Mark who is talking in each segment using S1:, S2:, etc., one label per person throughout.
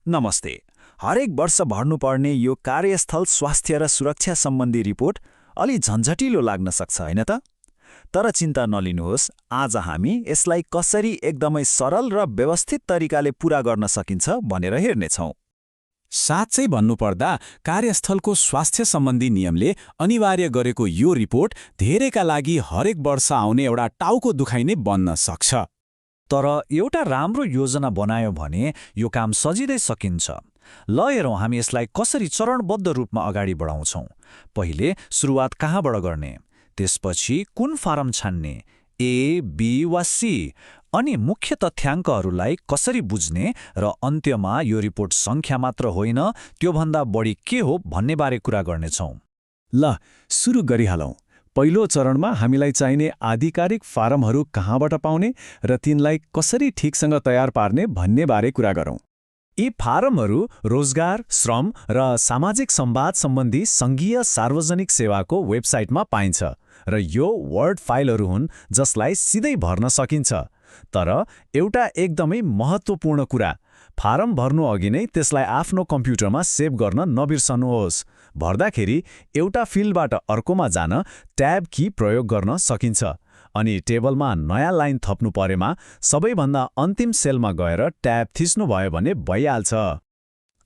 S1: नमस्ते। हरेक वर्ष भर्नुपर्ने यो कार्यस्थल स्वास्थ्य र सुरक्षा सम्बन्धी रिपोर्ट अलि झन्झटिलो लाग्न सक्छ होइन त? तर चिन्ता नलिनुहोस्, आज हामी यसलाई कसरी एकदमै सरल र व्यवस्थित तरिकाले पूरा गर्न सकिन्छ भनेर हेर्नेछौँ।
S2: साँच्चै भन्नुपर्दा कार्यस्थलको स्वास्थ्य सम्बन्धी नियमले अनिवार्य गरेको यो रिपोर्ट धेरैका लागि हरेक वर्ष आउने एउटा टाउको दुखाइ नै बन्न सक्छ।
S1: तर एउटा राम्रो योजना बनायो भने यो काम सजिलै सकिन्छ। ल हेरौँ हामी यसलाई कसरी चरणबद्ध रूपमा अगाडि बढाउँछौँ। पहिले सुरुवात कहाँबाट गर्ने, त्यसपछि कुन फारम छान्ने, ए, बी वा सी, अनि मुख्य तथ्याङ्कहरूलाई कसरी बुझ्ने र अन्त्यमा यो रिपोर्ट सङ्ख्या मात्र होइन त्योभन्दा बढी के हो भन्नेबारे कुरा गर्नेछौँ।
S3: ल सुरु गरिहालौँ। पहिलो चरणमा हामीलाई चाहिने आधिकारिक फारमहरू कहाँबाट पाउने र तिनलाई कसरी ठिकसँग तयार पार्ने भन्नेबारे कुरा गरौँ।
S1: यी फारमहरू रोजगार, श्रम र सामाजिक संवाद सम्बन्धी सङ्घीय सार्वजनिक सेवाको वेबसाइटमा पाइन्छ र यो वर्ड फाइलहरू हुन् जसलाई सिधै भर्न सकिन्छ। तर एउटा एकदमै महत्त्वपूर्ण कुरा, फारम भर्नु अघि नै त्यसलाई आफ्नो कम्प्युटरमा सेभ गर्न नबिर्सनुहोस्। भर्दाखेरि एउटा फिल्डबाट अर्कोमा जान ट्याब की प्रयोग गर्न सकिन्छ अनि टेबलमा नयाँ लाइन थप्नु परेमा सबैभन्दा अन्तिम सेलमा गएर ट्याब थिच्नुभयो भने भइहाल्छ।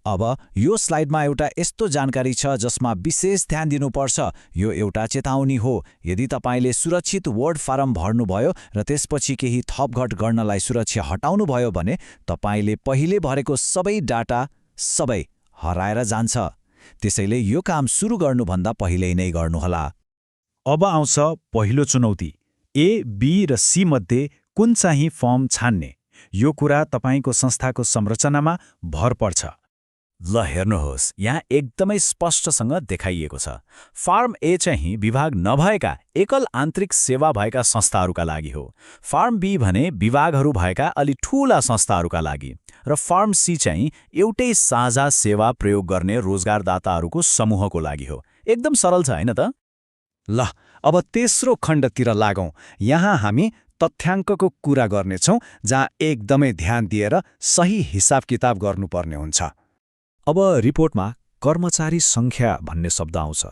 S1: अब यो स्लाइडमा एउटा यस्तो जानकारी छ जसमा विशेष ध्यान दिनुपर्छ। यो एउटा चेतावनी हो। यदि तपाईले सुरक्षित वर्ड फारम भर्नुभयो र त्यसपछि केही थपघट गर्नलाई सुरक्षा हटाउनुभयो भने तपाईले पहिले भरेको सबै डाटा हराएर जान्छ। त्यसैले यो काम सुरु गर्नुभन्दा पहिल्यै नै गर्नुहोला।
S3: अब आउँछ पहिलो चुनौती, ए, बी र सी मध्ये कुन चाहिँ फर्म छान्ने। यो कुरा तपाईँको संस्थाको संरचनामा भर पर्छ।
S1: ल हेर्नुहोस्, यहाँ एकदमै स्पष्टसँग देखाइएको छ। फार्म ए चाहिँ विभाग नभएका एकल आन्तरिक सेवा भएका संस्थाहरूका लागि हो। फार्म बी भने विभागहरू भएका अलि ठूला संस्थाहरूका लागि र फार्म सी चाहिँ एउटै साझा सेवा प्रयोग गर्ने रोजगारदाताहरूको समूहको लागि हो। एकदम सरल छ होइन त?
S3: ल अब तेस्रो खण्डतिर लागौँ। यहाँ हामी तथ्याङ्कको कुरा गर्नेछौँ जहाँ एकदमै ध्यान दिएर सही हिसाब किताब गर्नुपर्ने हुन्छ।
S1: अब रिपोर्टमा कर्मचारी सङ्ख्या भन्ने शब्द आउँछ,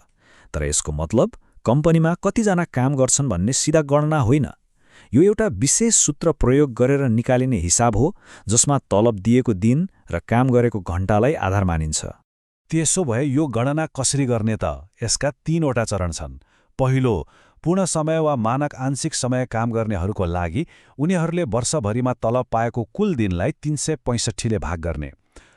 S1: तर यसको मतलब कम्पनीमा कतिजना काम गर्छन् भन्ने सिधा गणना होइन। यो एउटा विशेष सूत्र प्रयोग गरेर निकालिने हिसाब हो जसमा तलब दिएको दिन र काम गरेको घण्टालाई आधार मानिन्छ।
S4: त्यसो भए यो गणना कसरी गर्ने त? यसका 3वटा चरण छन्। पहिलो, पूर्ण समय वा मानक आंशिक समय काम गर्नेहरूको लागि उनीहरूले वर्षभरिमा तलब पाएको कुल दिनलाई 365 ले भाग गर्ने।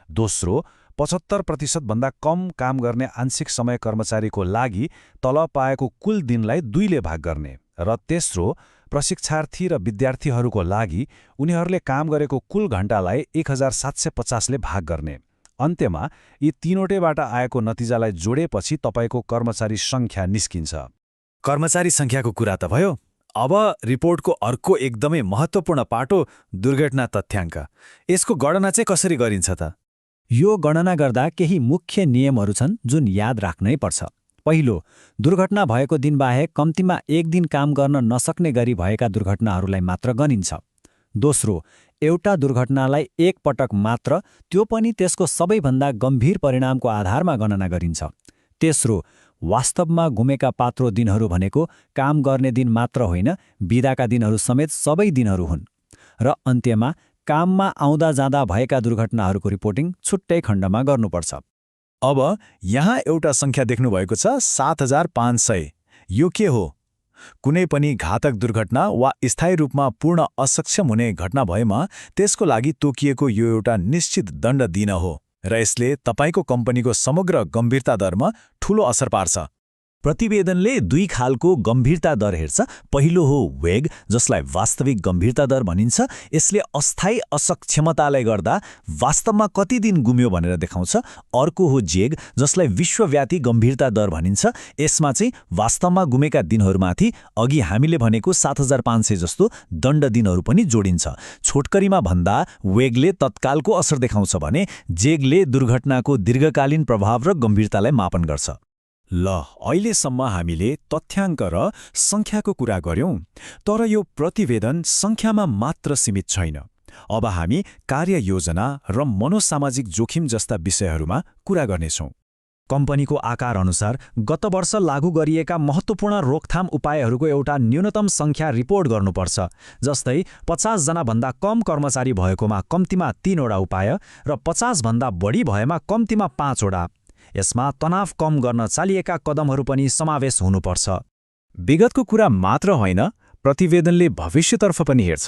S4: दोस्रो, 75% भन्दा कम काम गर्ने आंशिक समय कर्मचारीको लागि तलब पाएको कुल दिनलाई 2 ले भाग गर्ने। र तेस्रो, प्रशिक्षार्थी र विद्यार्थीहरूको लागि उनीहरूले काम गरेको कुल घण्टालाई 1750 ले भाग गर्ने। अन्त्यमा यी तीनवटैबाट आएको नतिजालाई जोडेपछि तपाईँको कर्मचारी सङ्ख्या निस्किन्छ।
S1: कर्मचारी सङ्ख्याको कुरा त भयो। अब रिपोर्टको अर्को एकदमै महत्त्वपूर्ण पाटो दुर्घटना तथ्याङ्क। यसको गणना चाहिँ कसरी गरिन्छ त?
S5: यो गणना गर्दा केही मुख्य नियमहरू छन् जुन याद राख्नै पर्छ। पहिलो, दुर्घटना भएको दिनबाहेक कम्तीमा एक दिन काम गर्न नसक्ने गरी भएका दुर्घटनाहरूलाई मात्र गनिन्छ। दोस्रो, एउटा दुर्घटनालाई एक पटक मात्र, त्यो पनि त्यसको सबैभन्दा गम्भीर परिणामको आधारमा गणना गरिन्छ। तेस्रो, वास्तवमा गुमेका पात्रो दिनहरू भनेको काम गर्ने दिन मात्र होइन, बिदाका दिनहरू समेत सबै दिनहरू हुन्। र अन्त्यमा काममा आउँदा जाँदा भएका दुर्घटनाहरूको रिपोर्टिङ छुट्टै खण्डमा गर्नुपर्छ।
S1: अब यहाँ एउटा सङ्ख्या देख्नुभएको छ, 7500। यो के हो? कुनै पनि घातक दुर्घटना वा स्थायी रूपमा पूर्ण असक्षम हुने घटना भएमा त्यसको लागि तोकिएको यो एउटा निश्चित दण्ड दिन हो र यसले तपाईँको कम्पनीको समग्र गम्भीरता दरमा ठूलो असर पार्छ। प्रतिवेदनले 2 खालको गम्भीरता दर हेर्छ। पहिलो हो वेग, जसलाई वास्तविक गम्भीरता दर भनिन्छ। यसले अस्थायी असक्षमताले गर्दा वास्तवमा कति दिन गुम्यो भनेर देखाउँछ। अर्को हो जेग, जसलाई विश्वव्यापी गम्भीरता दर भनिन्छ। यसमा चाहिँ वास्तवमा गुमेका दिनहरूमाथि अघि हामीले भनेको 7500 जस्तो दण्ड दिनहरू पनि जोडिन्छ। छोटकरीमा भन्दा वेगले तत्कालको असर देखाउँछ भने जेगले दुर्घटनाको दीर्घकालीन प्रभाव र गम्भीरतालाई मापन गर्छ।
S3: ल अहिलेसम्म हामीले तथ्याङ्क र सङ्ख्याको कुरा गर्यौं, तर यो प्रतिवेदन सङ्ख्यामा मात्र सीमित छैन। अब हामी कार्ययोजना र मनोसामाजिक जोखिम जस्ता विषयहरूमा कुरा गर्नेछौँ।
S1: कम्पनीको आकार अनुसार गत वर्ष लागू गरिएका महत्त्वपूर्ण रोकथाम उपायहरूको एउटा न्यूनतम सङ्ख्या रिपोर्ट गर्नुपर्छ। जस्तै 50 जनाभन्दा कम कर्मचारी भएकोमा कम्तीमा 3 वटा उपाय र 50 भन्दा बढी भएमा कम्तीमा 5 वटा। यसमा तनाव कम गर्न चालिएका कदमहरू पनि समावेश हुनुपर्छ।
S3: विगतको कुरा मात्र होइन, प्रतिवेदनले भविष्यतर्फ पनि हेर्छ।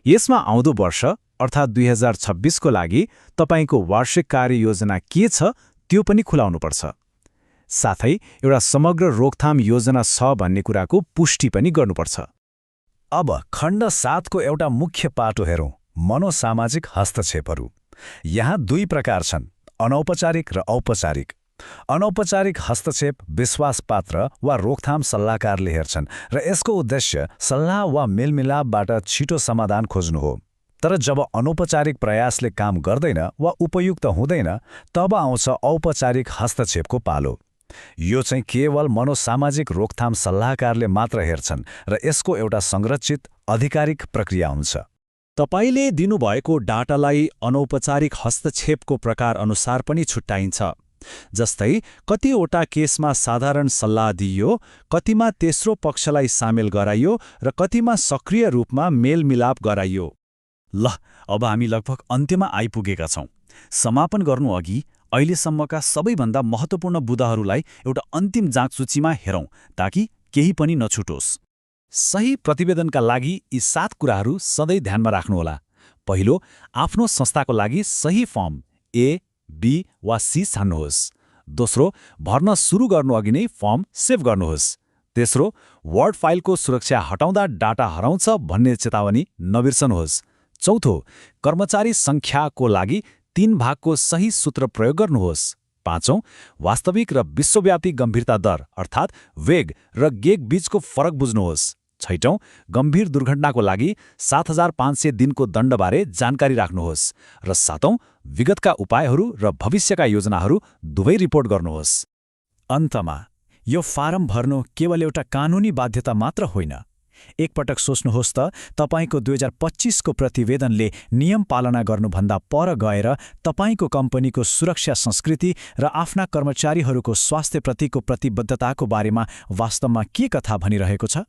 S3: यसमा आउँदो वर्ष अर्थात् 2026 को लागि तपाईँको वार्षिक कार्ययोजना के छ त्यो पनि खुलाउनुपर्छ। साथै एउटा समग्र रोकथाम योजना छ भन्ने कुराको पुष्टि पनि गर्नुपर्छ।
S1: अब खण्ड 7 को एउटा मुख्य पाटो हेरौँ, मनोसामाजिक हस्तक्षेपहरू। यहाँ 2 प्रकार छन्, अनौपचारिक र औपचारिक। अनौपचारिक हस्तक्षेप विश्वासपात्र वा रोकथाम सल्लाहकारले हेर्छन् र यसको उद्देश्य सल्लाह वा मेलमिलापबाट छिटो समाधान खोज्नु हो। तर जब अनौपचारिक प्रयासले काम गर्दैन वा उपयुक्त हुँदैन, तब आउँछ औपचारिक हस्तक्षेपको पालो। यो चाहिँ केवल मनोसामाजिक रोकथाम सल्लाहकारले मात्र हेर्छन् र यसको एउटा संरचित आधिकारिक प्रक्रिया हुन्छ।
S2: तपाईँले दिनुभएको डाटालाई अनौपचारिक हस्तक्षेपको प्रकार अनुसार पनि छुट्याइन्छ। जस्तै कतिवटा केसमा साधारण सल्लाह दिइयो, कतिमा तेस्रो पक्षलाई सामेल गराइयो र कतिमा सक्रिय रूपमा मेलमिलाप गराइयो।
S3: ल, अब हामी लगभग अन्त्यमा आइपुगेका छौँ। समापन गर्नुअघि अहिलेसम्मका सबैभन्दा महत्त्वपूर्ण बुँदाहरूलाई एउटा अन्तिम जाँच सूचीमा हेरौँ ताकि केही पनि नछुटोस्।
S2: सही प्रतिवेदनका लागि यी 7 कुराहरू सधैँ ध्यानमा राख्नुहोला। पहिलो, आफ्नो संस्थाको लागि सही फर्म ए, बी वा सी छान्नुहोस्। दोस्रो, भर्न सुरु गर्नुअघि नै फर्म सेभ गर्नुहोस्। तेस्रो, वर्ड फाइलको सुरक्षा हटाउँदा डाटा हराउँछ भन्ने चेतावनी नबिर्सनुहोस्। चौथो, कर्मचारी सङ्ख्याको लागि 3 भागको सही सूत्र प्रयोग गर्नुहोस्। पाँचौं, वास्तविक र विश्वव्यापी गम्भीरता दर अर्थात् वेग र गेग बीचको फरक बुझ्नुहोस्। छैटौं, गम्भीर दुर्घटनाको लागि 7500 दिनको दण्डबारे जानकारी राख्नुहोस्। र सातौं, विगतका उपायहरू र भविष्यका योजनाहरू दुवै रिपोर्ट गर्नुहोस्।
S3: अन्तमा, यो फारम भर्नु केवल एउटा कानुनी बाध्यता मात्र होइन। एकपटक सोच्नुहोस् त, तपाईँको 2025 को प्रतिवेदनले नियम पालना गर्नुभन्दा पर गएर तपाईँको कम्पनीको सुरक्षा संस्कृति र आफ्ना कर्मचारीहरूको स्वास्थ्यप्रतिको प्रतिबद्धताको बारेमा वास्तवमा के कथा भनिरहेको छ।